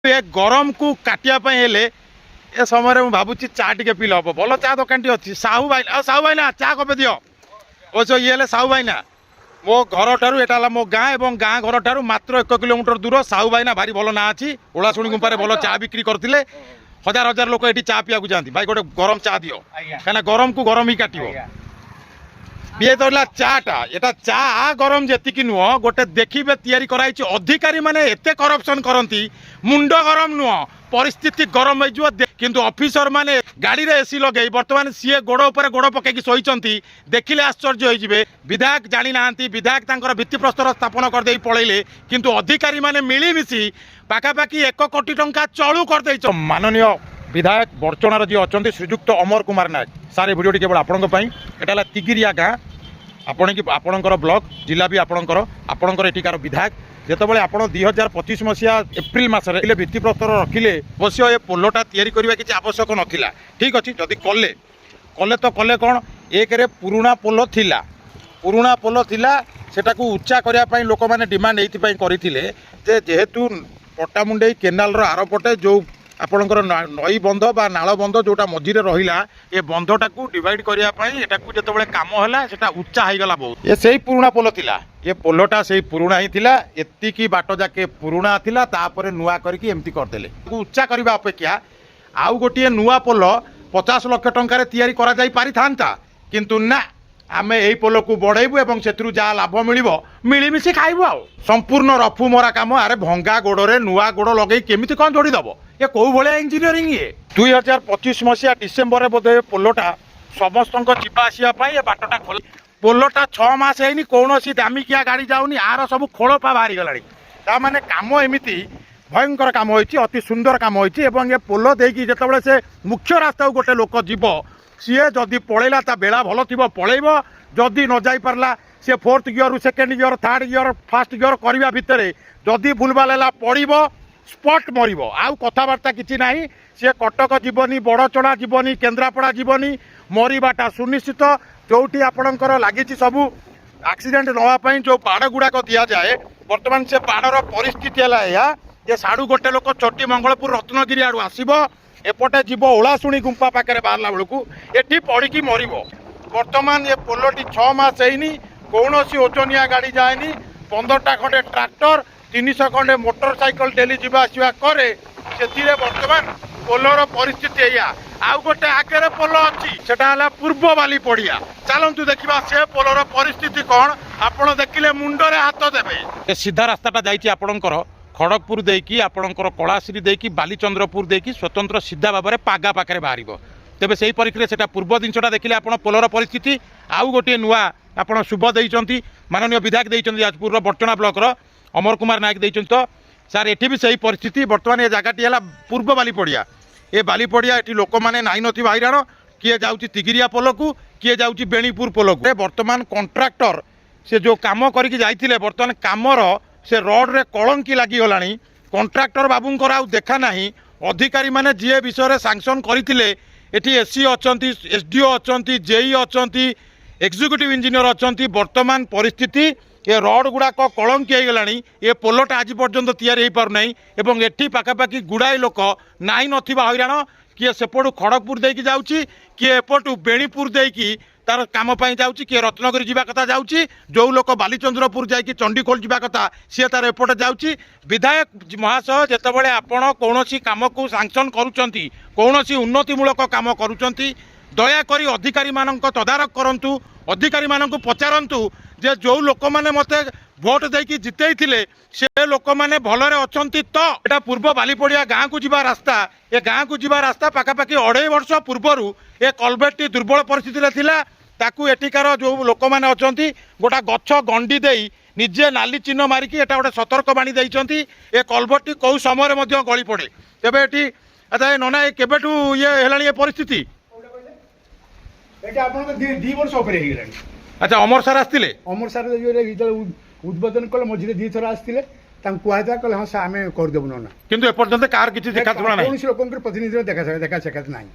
ଏ ଗରମକୁ କାଟିବା ପାଇଁ ହେଲେ ଏ ସମୟରେ ମୁଁ ଭାବୁଛି ଚା ଟିକେ ପିଇଲେ ହବ। ଭଲ ଚା ଦୋକାନଟି ଅଛି। ସାହୁ ଭାଇନା, ଆଉ ସାହୁ ଭାଇନା, ଚା କପେ ଦିଅ। ଅବଶ୍ୟ ଇଏ ହେଲେ ସାହୁ ଭାଇନା। ମୋ ଘରଠାରୁ, ଏଇଟା ହେଲା ମୋ ଗାଁ ଏବଂ ଗାଁ ଘରଠାରୁ ମାତ୍ର 1 କିଲୋମିଟର ଦୂର। ସାହୁ ଭାଇନା ଭାରି ଭଲ ନାଁ ଅଛି। ଓଳାଶୁଣି ଗୁମ୍ପାରେ ଭଲ ଚା ବିକ୍ରି କରୁଥିଲେ। ହଜାର ହଜାର ଲୋକ ଏଠି ଚା ପିଇବାକୁ ଯାଆନ୍ତି। ଭାଇ, ଗୋଟେ ଗରମ ଚା ଦିଅ। କାହିଁକିନା ଗରମକୁ ଗରମ ହିଁ କାଟିବ। ଇଏ ତ ହେଲା ଚାଟା। ଏଟା ଚା ଗରମ ଯେତିକି ନୁହଁ, ଗୋଟେ ଦେଖିବେ ତିଆରି କରାହେଇଛି। ଅଧିକାରୀ ମାନେ ଏତେ କରପସନ କରନ୍ତି, ମୁଣ୍ଡ ଗରମ ନୁହଁ, ପରିସ୍ଥିତି ଗରମ ହେଇଯିବ। କିନ୍ତୁ ଅଫିସର ମାନେ ଗାଡ଼ିରେ ଏସି ଲଗେଇ ବର୍ତ୍ତମାନ ସିଏ ଗୋଡ଼ ଉପରେ ଗୋଡ଼ ପକେଇକି ଶୋଇଛନ୍ତି। ଦେଖିଲେ ଆଶ୍ଚର୍ଯ୍ୟ ହେଇଯିବେ। ବିଧାୟକ ଜାଣିନାହାନ୍ତି। ବିଧାୟକ ତାଙ୍କର ଭିତ୍ତିପ୍ରସ୍ତର ସ୍ଥାପନ କରିଦେଇ ପଳେଇଲେ, କିନ୍ତୁ ଅଧିକାରୀ ମାନେ ମିଳିମିଶି ପାଖାପାଖି 1 କୋଟି ଟଙ୍କା ଚଳୁ କରିଦେଇଛ। ମାନନୀୟ ବିଧାୟକ ବଡ଼ଚଣାର ଯିଏ ଅଛନ୍ତି, ଶ୍ରୀଯୁକ୍ତ ଅମର କୁମାର ନାୟକ ସାର୍, ଏ ଭିଡ଼ିଓଟି କେବଳ ଆପଣଙ୍କ ପାଇଁ। ଏଟା ହେଲା ତିଗିରିଆ ଗାଁ, ଆପଣ କି ଆପଣଙ୍କର ବ୍ଲକ, ଜିଲ୍ଲା ବି ଆପଣଙ୍କର। ଆପଣଙ୍କର ଏଠିକାର ବିଧାୟକ ଯେତେବେଳେ ଆପଣ 2025 ମସିହା ଏପ୍ରିଲ ମାସରେ ହେଲେ ଭିତ୍ତିପ୍ରସ୍ତର ରଖିଲେ, ଅବଶ୍ୟ ଏ ପୋଲଟା ତିଆରି କରିବା କିଛି ଆବଶ୍ୟକ ନଥିଲା। ଠିକ୍ ଅଛି, ଯଦି କଲେ କଲେ ତ କଲେ କ'ଣ? ଏକରେ ପୁରୁଣା ପୋଲ ଥିଲା, ପୁରୁଣା ପୋଲ ଥିଲା, ସେଟାକୁ ଉଚ୍ଚା କରିବା ପାଇଁ ଲୋକମାନେ ଡିମାଣ୍ଡ ଏଇଥିପାଇଁ କରିଥିଲେ ଯେ ଯେହେତୁ ପଟ୍ଟାମୁଣ୍ଡେଇ କେନାଲର ଆରପଟେ ଯେଉଁ ଆପଣଙ୍କର ନଈ ବନ୍ଧ ବା ନାଳ ବନ୍ଧ ଯେଉଁଟା ମଝିରେ ରହିଲା, ଏ ବନ୍ଧଟାକୁ ଡିଭାଇଡ଼ କରିବା ପାଇଁ ଏଟାକୁ ଯେତେବେଳେ କାମ ହେଲା, ସେଟା ଉଚ୍ଚା ହେଇଗଲା ବହୁତ। ଏ ସେଇ ପୁରୁଣା ପୋଲ ଥିଲା, ଏ ପୋଲଟା ସେଇ ପୁରୁଣା ହିଁ ଥିଲା। ଏତିକି ବାଟ ଯାକେ ପୁରୁଣା ଥିଲା, ତାପରେ ନୂଆ କରିକି ଏମିତି କରିଦେଲେ। ଉଚ୍ଚା କରିବା ଅପେକ୍ଷା ଆଉ ଗୋଟିଏ ନୂଆ ପୋଲ 50 ଲକ୍ଷ ଟଙ୍କାରେ ତିଆରି କରାଯାଇ ପାରିଥାନ୍ତା। କିନ୍ତୁ ନା, ଆମେ ଏଇ ପୋଲକୁ ବଢ଼େଇବୁ ଏବଂ ସେଥିରୁ ଯାହା ଲାଭ ମିଳିବ ମିଳିମିଶି ଖାଇବୁ। ଆଉ ସମ୍ପୂର୍ଣ୍ଣ ରଫୁ ମରା କାମ। ଆରେ, ଭଙ୍ଗା ଗୋଡ଼ରେ ନୂଆ ଗୋଡ଼ ଲଗେଇ କେମିତି କ'ଣ ଯୋଡ଼ିଦବ? ଏ କୋଉ ଭଳିଆ ଇଞ୍ଜିନିୟରିଂ ଇଏ? 2025 ମସିହା ଡିସେମ୍ବରରେ ବୋଧେ ଏ ପୋଲଟା ସମସ୍ତଙ୍କ ଯିବା ଆସିବା ପାଇଁ ଏ ବାଟଟା ଖୋଲା। ପୋଲଟା 6 ମାସ ହେଇନି, କୌଣସି ଦାମିକିଆ ଗାଡ଼ି ଯାଉନି, ଆର ସବୁ ଖୋଳପା ବାହାରିଗଲାଣି। ତା ମାନେ କାମ ଏମିତି ଭୟଙ୍କର କାମ ହୋଇଛି, ଅତି ସୁନ୍ଦର କାମ ହୋଇଛି। ଏବଂ ଏ ପୋଲ ଦେଇକି ଯେତେବେଳେ ସେ ମୁଖ୍ୟ ରାସ୍ତାକୁ ଗୋଟେ ଲୋକ ଯିବ, ସିଏ ଯଦି ପଳେଇଲା, ତା ବେଳା ଭଲ ଥିବ ପଳେଇବ। ଯଦି ନ ଯାଇପାରିଲା, ସିଏ fourth ଗିଅରରୁ second gear, third gear, first gear କରିବା ଭିତରେ ଯଦି ଭୁଲଭାଲ ହେଲା, ପଡ଼ିବ, ସ୍ପଟ୍ ମରିବ। ଆଉ କଥାବାର୍ତ୍ତା କିଛି ନାହିଁ। ସିଏ କଟକ ଯିବନି, ବଡ଼ଚଣା ଯିବନି, କେନ୍ଦ୍ରାପଡ଼ା ଯିବନି, ମରିବାଟା ସୁନିଶ୍ଚିତ। ଯେଉଁଠି ଆପଣଙ୍କର ଲାଗିଛି ସବୁ ଆକ୍ସିଡେଣ୍ଟ ନେବା ପାଇଁ ଯେଉଁ ବାଡ଼ ଗୁଡ଼ାକ ଦିଆଯାଏ, ବର୍ତ୍ତମାନ ସେ ବାଡ଼ର ପରିସ୍ଥିତି ହେଲା ଏହା ଯେ ସାଡ଼ୁ ଗୋଟେ ଲୋକ ଚଟି ମଙ୍ଗଳପୁର, ରତ୍ନଗିରି ଆଡ଼ୁ ଆସିବ, ଏପଟେ ଯିବ, ଓଳାଶୁଣି ଗୁମ୍ଫା ପାଖରେ ବାହାରିଲା ବେଳକୁ ଏଠି ପଡ଼ିକି ମରିବ। ବର୍ତ୍ତମାନ ଏ ପୋଲଟି 6 ମାସ ହେଇନି, କୌଣସି ଓଜନିଆ ଗାଡ଼ି ଯାଏନି। 15ଟା ଖଣ୍ଡେ ଟ୍ରାକ୍ଟର, 300 ଖଣ୍ଡେ ମୋଟର ସାଇକେଲ ଡେଲି ଯିବା ଆସିବା କରେ। ସେଥିରେ ବର୍ତ୍ତମାନ ପୋଲର ପରିସ୍ଥିତି ଏଇଆ। ଆଉ ଗୋଟେ ଆଗରେ ପୋଲ ଅଛି, ସେଟା ହେଲା ପୂର୍ବ ବାଲି ପଡ଼ିଆ। ଚାଲନ୍ତୁ ଦେଖିବା ସେ ପୋଲର ପରିସ୍ଥିତି କ'ଣ। ଆପଣ ଦେଖିଲେ ମୁଣ୍ଡରେ ହାତ ଦେବେ। ଏ ସିଧା ରାସ୍ତାଟା ଯାଇଛି ଆପଣଙ୍କର ଖଡ଼ଗପୁର ଦେଇକି, ଆପଣଙ୍କର କଳାଶ୍ରୀ ଦେଇକି, ବାଲିଚନ୍ଦ୍ରପୁର ଦେଇକି, ସ୍ୱତନ୍ତ୍ର ସିଧା ଭାବରେ ପାଗା ପାଖରେ ବାହାରିବ। ତେବେ ସେଇ ପରିପ୍ରେକ୍ଷୀରେ ସେଟା ପୂର୍ବ ଜିନିଷଟା ଦେଖିଲେ ଆପଣ ପୋଲର ପରିସ୍ଥିତି। ଆଉ ଗୋଟିଏ ନୂଆ ଆପଣ ଶୁଭ ଦେଇଛନ୍ତି, ମାନନୀୟ ବିଧାୟକ ଦେଇଛନ୍ତି, ଯାଜପୁରର ବଡ଼ଚଣା ବ୍ଲକର ଅମର କୁମାର ନାୟକ ଦେଇଛନ୍ତି। ତ ସାର୍, ଏଠି ବି ସେଇ ପରିସ୍ଥିତି। ବର୍ତ୍ତମାନ ଏ ଜାଗାଟି ହେଲା ପୂର୍ବ ବାଲିପଡ଼ିଆ। ଏ ବାଲିପଡ଼ିଆ ଏଠି ଲୋକମାନେ ନାହିଁ ନଥିବା ହଇରାଣ। କିଏ ଯାଉଛି ତିଗିରିଆ ପୋଲକୁ, କିଏ ଯାଉଛି ବେଣୀପୁର ପୋଲକୁ। ଏ ବର୍ତ୍ତମାନ କଣ୍ଟ୍ରାକ୍ଟର ସେ ଯେଉଁ କାମ କରିକି ଯାଇଥିଲେ, ବର୍ତ୍ତମାନ କାମର ସେ ରଡ଼ରେ କଳଙ୍କି ଲାଗିଗଲାଣି। କଣ୍ଟ୍ରାକ୍ଟର ବାବୁଙ୍କର ଆଉ ଦେଖା ନାହିଁ। ଅଧିକାରୀମାନେ ଯିଏ ବିଷୟରେ ସାଙ୍କସନ୍ କରିଥିଲେ, ଏଠି ଏସି ଅଛନ୍ତି, ଏସ୍ ଡି ଓ ଅଛନ୍ତି, ଜେଇ ଅଛନ୍ତି, ଏକ୍ଜିକ୍ୟୁଟିଭ୍ ଇଞ୍ଜିନିୟର ଅଛନ୍ତି। ବର୍ତ୍ତମାନ ପରିସ୍ଥିତି ଏ ରଡ଼ ଗୁଡ଼ାକ କଳଙ୍କି ହେଇଗଲାଣି। ଏ ପୋଲଟା ଆଜି ପର୍ଯ୍ୟନ୍ତ ତିଆରି ହେଇପାରୁନାହିଁ ଏବଂ ଏଠି ପାଖାପାଖି ଗୁଡ଼ାଏ ଲୋକ ନାହିଁ ନଥିବା ହଇରାଣ। କିଏ ସେପଟୁ ଖଡ଼ଗପୁର ଦେଇକି ଯାଉଛି, କିଏ ଏପଟୁ ବେଣୀପୁର ଦେଇକି ତାର କାମ ପାଇଁ ଯାଉଛି, କିଏ ରତ୍ନଗିରି ଯିବା କଥା ଯାଉଛି, ଯେଉଁ ଲୋକ ବାଲିଚନ୍ଦ୍ରପୁର ଯାଇକି ଚଣ୍ଡିଖୋଲ ଯିବା କଥା ସିଏ ତାର ଏପଟେ ଯାଉଛି। ବିଧାୟକ ମହାଶୟ, ଯେତେବେଳେ ଆପଣ କୌଣସି କାମକୁ ସାଙ୍କସନ୍ କରୁଛନ୍ତି, କୌଣସି ଉନ୍ନତିମୂଳକ କାମ କରୁଛନ୍ତି, ଦୟାକରି ଅଧିକାରୀମାନଙ୍କ ତଦାରଖ କରନ୍ତୁ। ଅଧିକାରୀମାନଙ୍କୁ ପଚାରନ୍ତୁ ଯେ ଯେଉଁ ଲୋକମାନେ ମୋତେ ଭୋଟ ଦେଇକି ଜିତେଇଥିଲେ, ସେ ଲୋକମାନେ ଭଲରେ ଅଛନ୍ତି ତ? ଏଟା ପୂର୍ବ ବାଲିପଡ଼ିଆ ଗାଁକୁ ଯିବା ରାସ୍ତା। ଏ ଗାଁକୁ ଯିବା ରାସ୍ତା ପାଖାପାଖି 2.5 ବର୍ଷ ପୂର୍ବରୁ ଏ କଲଭେଟଟି ଦୁର୍ବଳ ପରିସ୍ଥିତିରେ ଥିଲା। ତାକୁ ଏଠିକାର ଯେଉଁ ଲୋକମାନେ ଅଛନ୍ତି, ଗୋଟା ଗଛ ଗଣ୍ଡି ଦେଇ ନିଜେ ନାଲି ଚିହ୍ନ ମାରିକି ଏଟା ଗୋଟେ ସତର୍କବାଣୀ ଦେଇଛନ୍ତି। ଏ କଲଭର୍ଟଟି କେଉଁ ସମୟରେ ମଧ୍ୟ ଗଳି ପଡ଼େ। ତେବେ ଏଠି, ଆଚ୍ଛା, ଏ ନନା, ଏ କେବେଠୁ ଇଏ ହେଲାଣି ଏ ପରିସ୍ଥିତି? ଏଇଟା ଆପଣଙ୍କ 2 ବର୍ଷ ଉପରେ ହେଇଗଲାଣି। ଆଚ୍ଛା, ଅମର ସାର୍ ଆସିଥିଲେ? ଅମର ସାର୍ ଯେତେବେଳେ ଉଦ୍ବୋଧନ କଲେ, ମଝିରେ 2 ଥର ଆସିଥିଲେ, ତାଙ୍କୁ କୁହାଯାଇଥିଲା, କହିଲେ, ହଁ ସାର୍, ଆମେ କରିଦେବୁ ନନା। କିନ୍ତୁ ଏପର୍ଯ୍ୟନ୍ତ କାହାର କିଛି ଦେଖାଶୁଣା ନାହିଁ। କୌଣସି ଲୋକଙ୍କର ପ୍ରତିନିଧି ଦେଖା ଦେଖା ସାକ୍ଷାତ ନାହିଁ।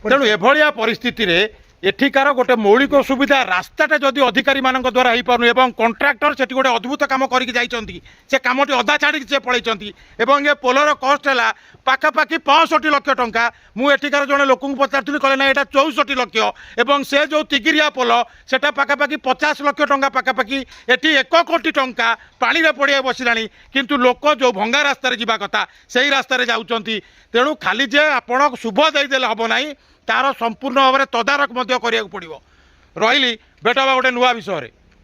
ତେଣୁ ଏଭଳିଆ ପରିସ୍ଥିତିରେ ଏଠିକାର ଗୋଟେ ମୌଳିକ ସୁବିଧା ରାସ୍ତାଟା ଯଦି ଅଧିକାରୀମାନଙ୍କ ଦ୍ୱାରା ହେଇପାରୁନି ଏବଂ କଣ୍ଟ୍ରାକ୍ଟର ସେଠି ଗୋଟେ ଅଦ୍ଭୁତ କାମ କରିକି ଯାଇଛନ୍ତି, ସେ କାମଟି ଅଧା ଛାଡ଼ିକି ସେ ପଳେଇଛନ୍ତି ଏବଂ ଏ ପୋଲର କଷ୍ଟ ହେଲା ପାଖାପାଖି 65 ଲକ୍ଷ ଟଙ୍କା। ମୁଁ ଏଠିକାର ଜଣେ ଲୋକଙ୍କୁ ପଚାରୁଥିଲି, କହିଲେ ନା, ଏଇଟା 64 ଲକ୍ଷ ଏବଂ ସେ ଯେଉଁ ତିଗିରିଆ ପୋଲ ସେଟା ପାଖାପାଖି 50 ଲକ୍ଷ ଟଙ୍କା ପାଖାପାଖି। ଏଠି 1 କୋଟି ଟଙ୍କା ପାଣିରେ ପଡ଼ିଆ ବସିଲାଣି, କିନ୍ତୁ ଲୋକ ଯେଉଁ ଭଙ୍ଗା ରାସ୍ତାରେ ଯିବା କଥା ସେଇ ରାସ୍ତାରେ ଯାଉଛନ୍ତି। ତେଣୁ ଖାଲି ଯେ ଆପଣ ଶୁଭ ଦେଇଦେଲେ ହେବ ନାହିଁ, ତାର ସମ୍ପୂର୍ଣ୍ଣ ଭାବରେ ତଦାରଖ ମଧ୍ୟ କରିବାକୁ ପଡ଼ିବ। ରହିଲି, ଭେଟ ହେବା ଗୋଟେ ନୂଆ ବିଷୟରେ।